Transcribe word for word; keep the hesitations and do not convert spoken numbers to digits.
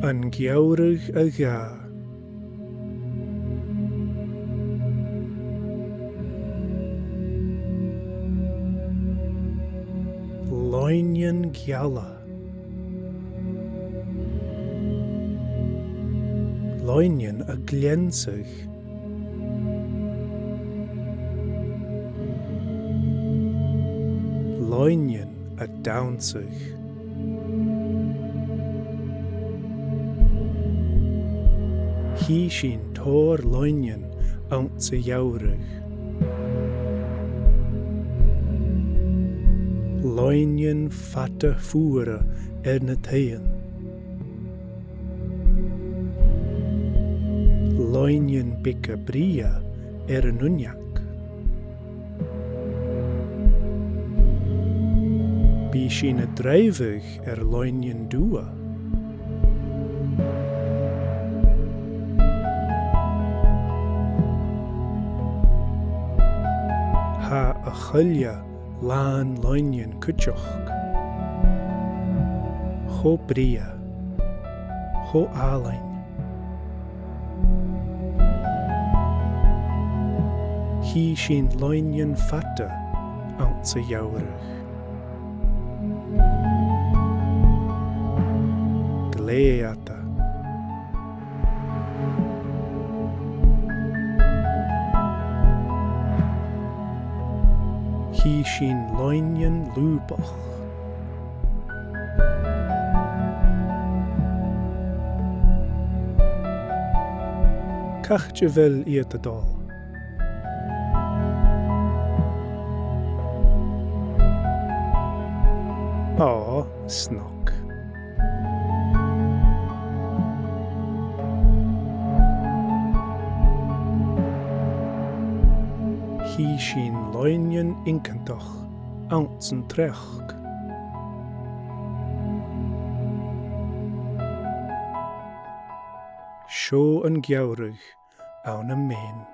An Geamhradh a Dhà. Loidhnichean geala. Loidhnichean a' gleansachadh. Loidhnichean a' dannsa. Chì sinn tòrr loidhnichean anns a' gheamhradh. Loidhnichean fada fuara air na taighean. Loidhnichean beaga brèagha air an uinneag. Bidh sinn a' dràibheadh air loidhnichean dubha. Tha a' choille làn loidhnichean cuideachd. Cho brèagha. Cho àlainn. Chì sinn loidhnichean fada anns a' gheamhradh. Glè fhada. Chì sinn loidhnichean lùbach. Càit a bheil iad a' dol? Ò, snog. Chì sinn loidhnichean iongantach anns an t-sneachd. Seo an geamhradh ann am Maine.